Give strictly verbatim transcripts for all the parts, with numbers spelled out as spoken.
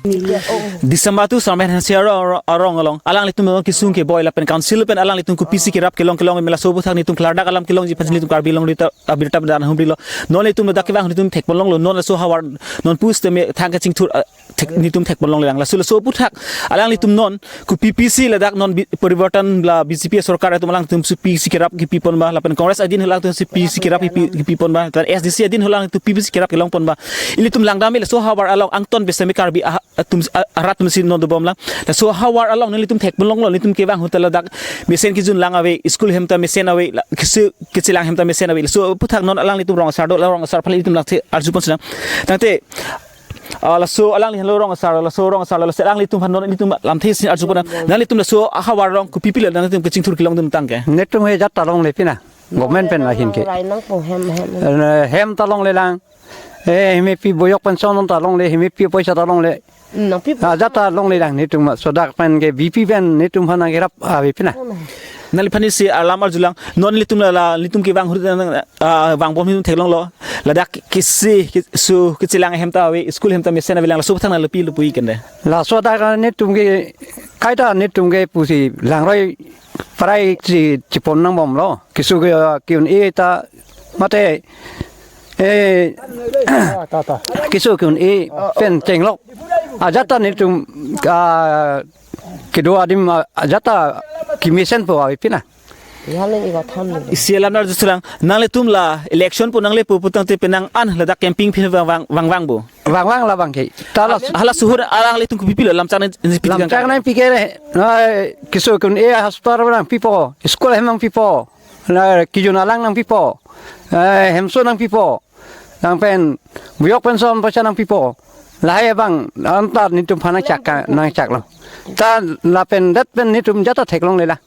December two Sarmen Hanse arong, arong along alanglitum kesung keboi lapen council pen alanglitum kopisi kerap kelong kelong me laso aputhak netum klardak alam kelongji aphan netum Karbi Longri ta abirta pen humrilo. Non netum ladak kevang netum thekpon longlo, non laso ahavar non pusitame thang kachingthur, ah, thek, netum thekpon longlelang. Laso laso aputhak alanglitum non kopi pisi ladak non bi, porivartan la B J P sorkar atum alangtum si pisi kerap kepipon ba lapen Congress adin alangtum si pisi kerap kepi, kepipon ba lapen S D C adin alangtum pisi kerap kelongpon ba. Ilitum langdam laso ahavar along angton besame Karbi ah, atum, ah, arat atum si non dobomlang. Laso ahavar along nelitum thekpon longlo, nelitum kevang ahut ta ladak mesen kejun lang ave, school hem ta mesen ave, la, kese, kechelang hem ta mesen ave. Laso aputhak non alanglitum rong asar do, la rong asar aphan ilitum langthe arjupon sinang. Tangte, ah, laso alangli henlo rong asar, laso rong asar, laso alanglitum aphan non ilitum lamthe si arjupon nang. Nanglitum laso ahavar along kopi pilo nanglitum kachingthur kelongdun tangke? Netum he jat ta longle pina. Government pen ahin ke. Rai nangpo hem, hem. Eh, hem ta longlelang. Eh, hemepi boyok pension ta longle, hemepi poisa ta longle. Nangpi. Ah, jat ta longlelang netum ma. Sodak pen ke B P pen netum aphan nangkerap ave pina. Nangliphan isi alam arjulang. Non nelitum la, la, nelitum kevang ahut, ah, vangbom netum theklonglo. Ladak kisi, kisu, kechelang hem ta ave, school hem ta mesen avelang, laso aputhak nangli pi lo puji kende? Laso adak netum ke, kaita netum ke pusi langroi prai chi, chipon nangbomlo. Keso ke, ah, ke-un-e ta mate, eh, keso ke-un-e pen chenglok. Ajat ta netum, ah, kedo adim, ah, ajat ta kemesenpo ave pina. Isi alam arjulang, nanglitum la election pu nanglepo pu tangte penang an ladak camping aphi vang vang vang vangpo. Vang vang la vangke. Ta la hala suhur alanglitum kopi pilo lamchak nangpi, lamchak nangpi ke re. Na, keso ke-un-e hospital nangpipo, school hem nangpipo, la kejun alang nangpipo, eh, hemso nangpipo, nang pen boyok pension poisa nangpipo. Lahai abang antar netum aphan nangchak ka, nangchaklo. Ta lapen det pen netum jat ta theklonglelang.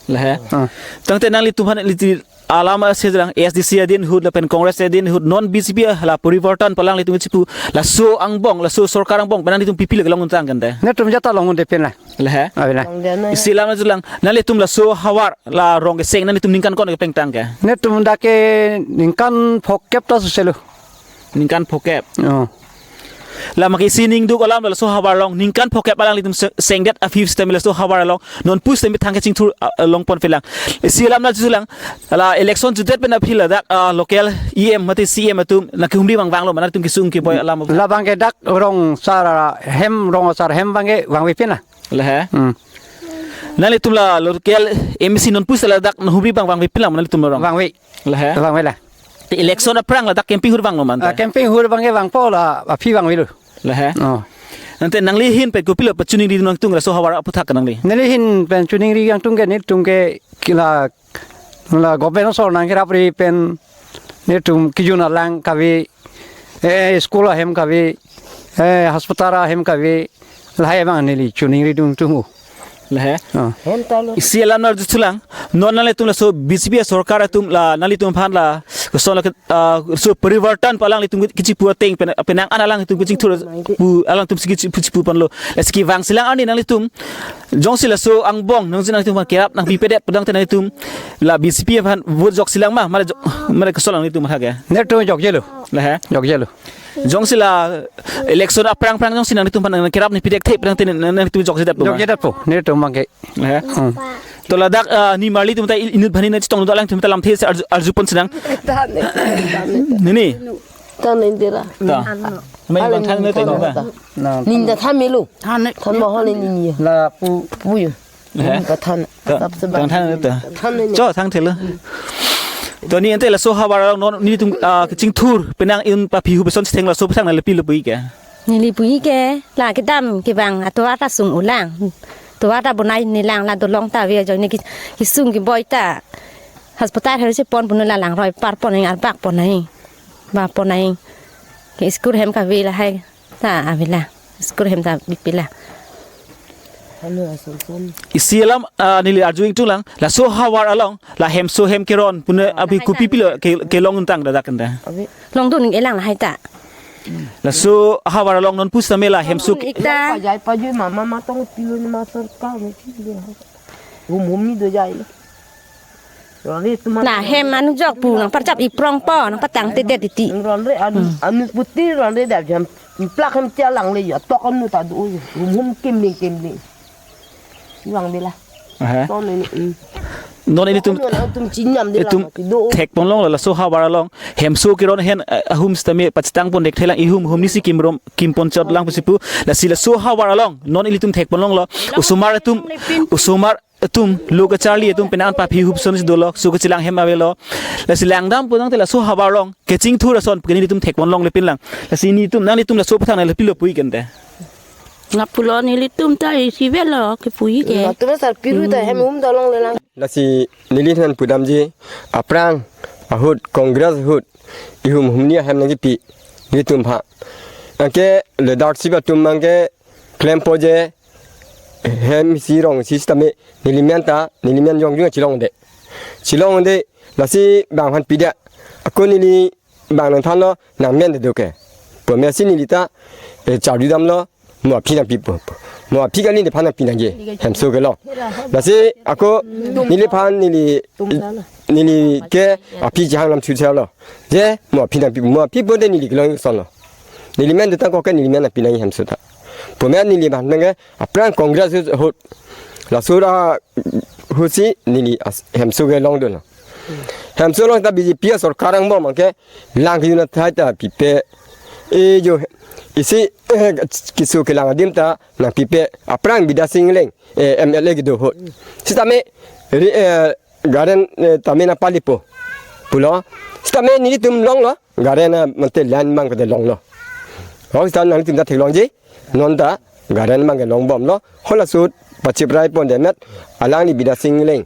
Lahai. Ah. Tangte nanglitum aphan liti alam ase jang S D C adin ahut lapen Congress adin ahut non B J P la porivartan pu alanglitum chipu laso angbong, laso sorkar angbong pen nanglitum pi pilo kelongdun tang kende? Netum jat ta longdunde pina. Lahai. Avela. Isi alam arjulang, nanglitum laso ahavar la rong keseng nanglitum ningkan ko-an kepeng tangke? Netum dak ke ningkan phokep ta suselo. Ningkan phokep. Oh. La maki isi ningduk alam laso ahavar along ningkan phokep alanglitum se-, sengdet aphi sitame laso ahavar along non pusitame thang kachingthur, ah, ah, longpon pelang. Isi alam arjulang, la election jutdet pen aphi ladak, ah, local E M mate C M atum nangkehumri vang vanglo ma nanglitum kesung keboi alam? La abangke dak rong asar hem, rong asar hem abangke vangve pina. Lahai. Hmm. Nanglitum la local M A C non pusita ladak nanghumri vang vangve pina ma nanglitum rong? Vangve. Lahai. Vangve la. Te election aphrang ladak camping ahut vanglo ma ante? Ah, camping ahut abangke vangpo la aphi vangvelo. Lahai. Oh. Ante nangli ahin pen kopilo pachuningri nangtung laso ahavar aputhak nangli? Neli ahin pen chuningri nangtung ke netum ke ke la, la government asor nangkerapri pen netum kejun alang kave, eh, school ahem kave, eh, hospital ahem kave, lahai abang neli chuningri nangtung. Lahai. Ah. Hem ta lo. Isi alam arjulang, non nanglitum laso B J P sorkar atum la nanglitum aphan la, koson la ke, ah, so porivartan pu alanglitum kechipu ateng pen, penang an alanglitum kachingthur pu alanglitum si kechipu chipuponlo. Lasi kevang silang arni nanglitum jongsi laso angbong nangsi nanglitum aphan kerap nangpipedet pu tangte nanglitum la B J P aphan vote jok silang ma, mane jok, mane koson nanglitum aphan ke? Netum jokjelo. Lahai. Jokjelo. Jongsi la election aphrang aphrang jongsi nanglitum aphan nangkerap nangpipedet the pu tangte nanglitum jokjedetpo ma? Jokjedetpo. Netum abangke. Lahai. Hmm. To ladak, ah, nimarli atum ta il-, inut bhani nangchetong do alangtum ta lamthe si arju, arjupon sinang. Tane, tane. Nini. Tane dera. Ta. Ano. Mai Alan bang than ne tang ta. Na. Ninda than melo. Than ne. Than ma hole nini. La pu. Puyo. Eh? Ninda than. Ta. Tap se tang bang. Than ne ta. Than ne. Cho thang thelo. To ni ante laso ahavar along non nelitum, ah, kachingthur penang in papi hu beson setheng laso aputhak nangli pi lo puji ke? Neli puji ke la kedam kevang atovar ta sung-ulang. Tovar ta bonai nelang, la dolong ta ave ajoine ke, kesung keboi ta. Hospital hero si pon punu la langroi par pon nang arbak pon nang. Ba pon nang. Ke school hem kave lahai ta avela. School hem ta bipila. Isi alam, ah, neli arju ingtung lang, laso ahavar along la hemso hem keron punu aphi kopi pilo ke, kelongdun tang ladak ante? Longdun-ik-elang lahai ta. Laso ahavar along non pusitame la hemso ke- Ikta. Pajai pajai mama matong pilo ni masar ka ni pilo. Hum hum ni do jai. Ronre atum na hem anujok pu nangparchap iprong po, nangpatang tedet titi. Ronre an, hmm, anu puti ronre dak jam. Plak hem chalang le ya, tok anu ta do ya. Hum hum kimling kimling. Iwang bela. Aha. Ton ini, hmm. Non ilitum, tok anu atum chinyam de itum lang, ti do. Thekponlonglo, laso havar along hemso keron hen, eh, ahum sitame pachitang pon dek thelang ihum, humni si kimrom, kimpon chot lang pusi pu. Lasi laso havar along non ilitum thekponlonglo. Osomar atum, osomar atum, lo kacharli atum penang an paphi hup ason si dolo, so kachelang hem avelo. Lasi langdam pu nangte laso havar along kechingthur ason pu ke nelitum thekponlongle pinlang. Lasi nelitum, nanglitum laso aphuthak nanglepilo pu ikente. Lapulo nelitum ta isi avelo kepu ke. Latum sarpi ru ta hem hum dolongle lang. Lasi neliphan pudamji, aphrang ahut, Congress ahut ihum humni ahem nangkipi nelitum aphan. Anke leadership atum anke klempo je hem isi rong isi sitame nelimen ta, nelimen jongjong chelongde. Chelongde, lasi bang aphan pida. Ako neli bang nangthanlo, nangmen de do ke. Pu mesi neli ta, eh, charjudamlo, mo aphi nangpipo. Mo aphi kali nephan nangpi nangji, hemso kelong. Lasi ako neliphan neli, neli ke aphi chehang lam chuchalo. Je, mo aphi nangpipo, mo aphi po de neli kelong sonlo. Nelimen de ta ko ke nelimen nangpi nangji hemso ta. Pu me neliphan nangke aphrang Congress ahut. Laso ra ahut si neli as-, hemso kelong dolo. Hemso long ta B J P asorkar angbong abangke lang kejun athai ta pipe. E jo isi, eh, keso kelang adim ta nangpipe. Aphrang Bidya Sing Engleng, eh, M L A kedo ahut. Sitame ri-, eh, garden, eh, tame nangpalipo pulo. Sitame nelitum longlo. Garden, eh, mate land abangke longlo. Hok sita nangtum ta theklongji. Non ta garden abangke longbomlo. Hala ahut pachiprai pon demet alangli Bidya Sing Engleng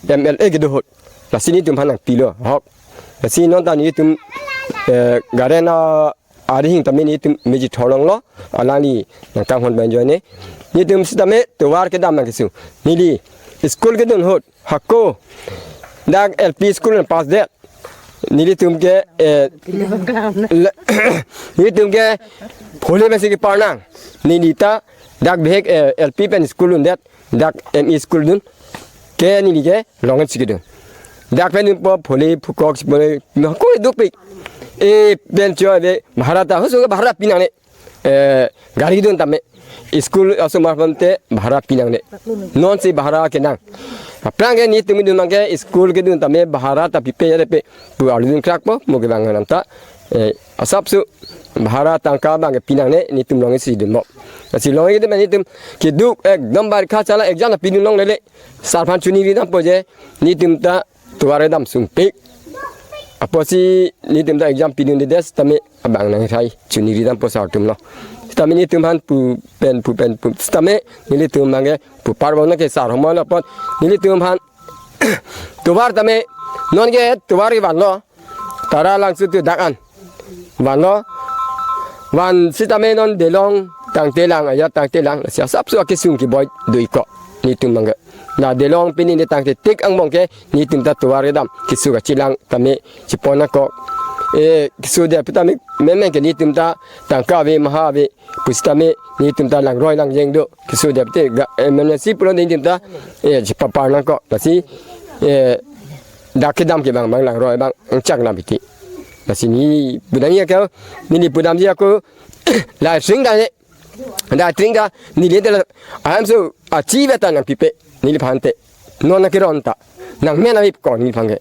M L A kedo ahut. Lasi nelitum aphan nangpilo. Hok. Lasi non ta nelitum, eh, garden, ah, arihing tame nelitum meji tholonglo. Alangli nangkanghon banjoi ne. Nelitum sitame tovar kedam nangkeso. Neli school kedun ahut. Hako, dak L P school nangpass det. Nelitum ke, eh, le-, nelitum ke pholi pensi kepar nang. Neli ta dak bihek, eh, L P pen school dundet, dak M E school dun. Ke neli ke longan si kedun. Dak pen dunpo pholi phukok si pholi, hako dukpik. E pen cho ave bhara ta, husu ke bhara pinangne. Eh, gari dun tame. School asomar aphan te bhara pinangne. Non si bhara kenang. Aphrang ke nelitum dun abangke school kedun tame bhara ta pipe ya pe. Pu arjudun krakpo, mo kevang nang ta. Eh, asapso bhara tangka abangke pinangne nelitum long isi dunbom. Lasi long kedun nelitum keduk ekdom barikha chala exam nangpidun longlele. Sar aphan chuniri dampo je nelitum ta tovar kedam sungpik. Apotsi nelitum ta exam pidunde sitame abang nangrai chuniri dampo sar atumlo. Sitame nelitum aphan pu pen pu pen pu sitame nelitum abangke pu parbon ke sar homon apot nelitum aphan tovar tame non ke tovar kevanlo. Taralangso tu dak an. Vanlo. Van sitame non Delong tangte lang, ajat tangte lang, si asapso akesung keboi do-ik ko. Nelitum abangke. Na Delong pini ne tangte tik angbong ke, nelitum ta tovar kedam, keso kachelang tame chepon nangkok. Eh, keso de pu tame, memeng ke nelitum ta tangka ave, maha ave, pusitame, nelitum ta langroi langjeng do, keso de pute, ga, eh, M N C pulo nelitum ta, eh, chepapar nangkok. Lasi, eh, dak kedam ke abang, abang langroi abang, angchak nang piti. Lasi neli pudamji ke, neli pudamji ako, la tring da ne, la tring da, neli de la, ahem so, achi veta nangpipe, neliphan te, non nangkeron ta, nangmen avepko neliphan ke.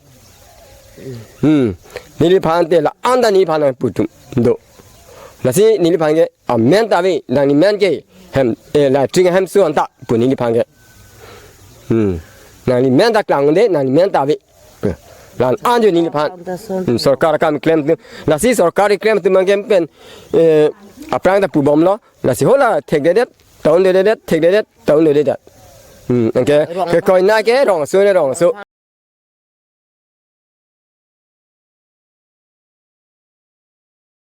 Hmm, neliphan te la-an ta neliphan nangpu atum do. Lasi neliphan ke, amen ta ave, nanglimen ke, hem, eh, la tring ahem so anta, pu neliphan ke. Hmm. Nanglimen ta klangde, nanglimen ta ave. Pu. La-an jo neliphan. Hmm, sorkar akam klemtum. Lasi sorkar klemtum abangke pen, eh, aphrang ta pubomlo. Lasi hala thekdedet, town dedet, thekdedet, town dedet. Hmm, anke, ke koina ke rongso ne rongso.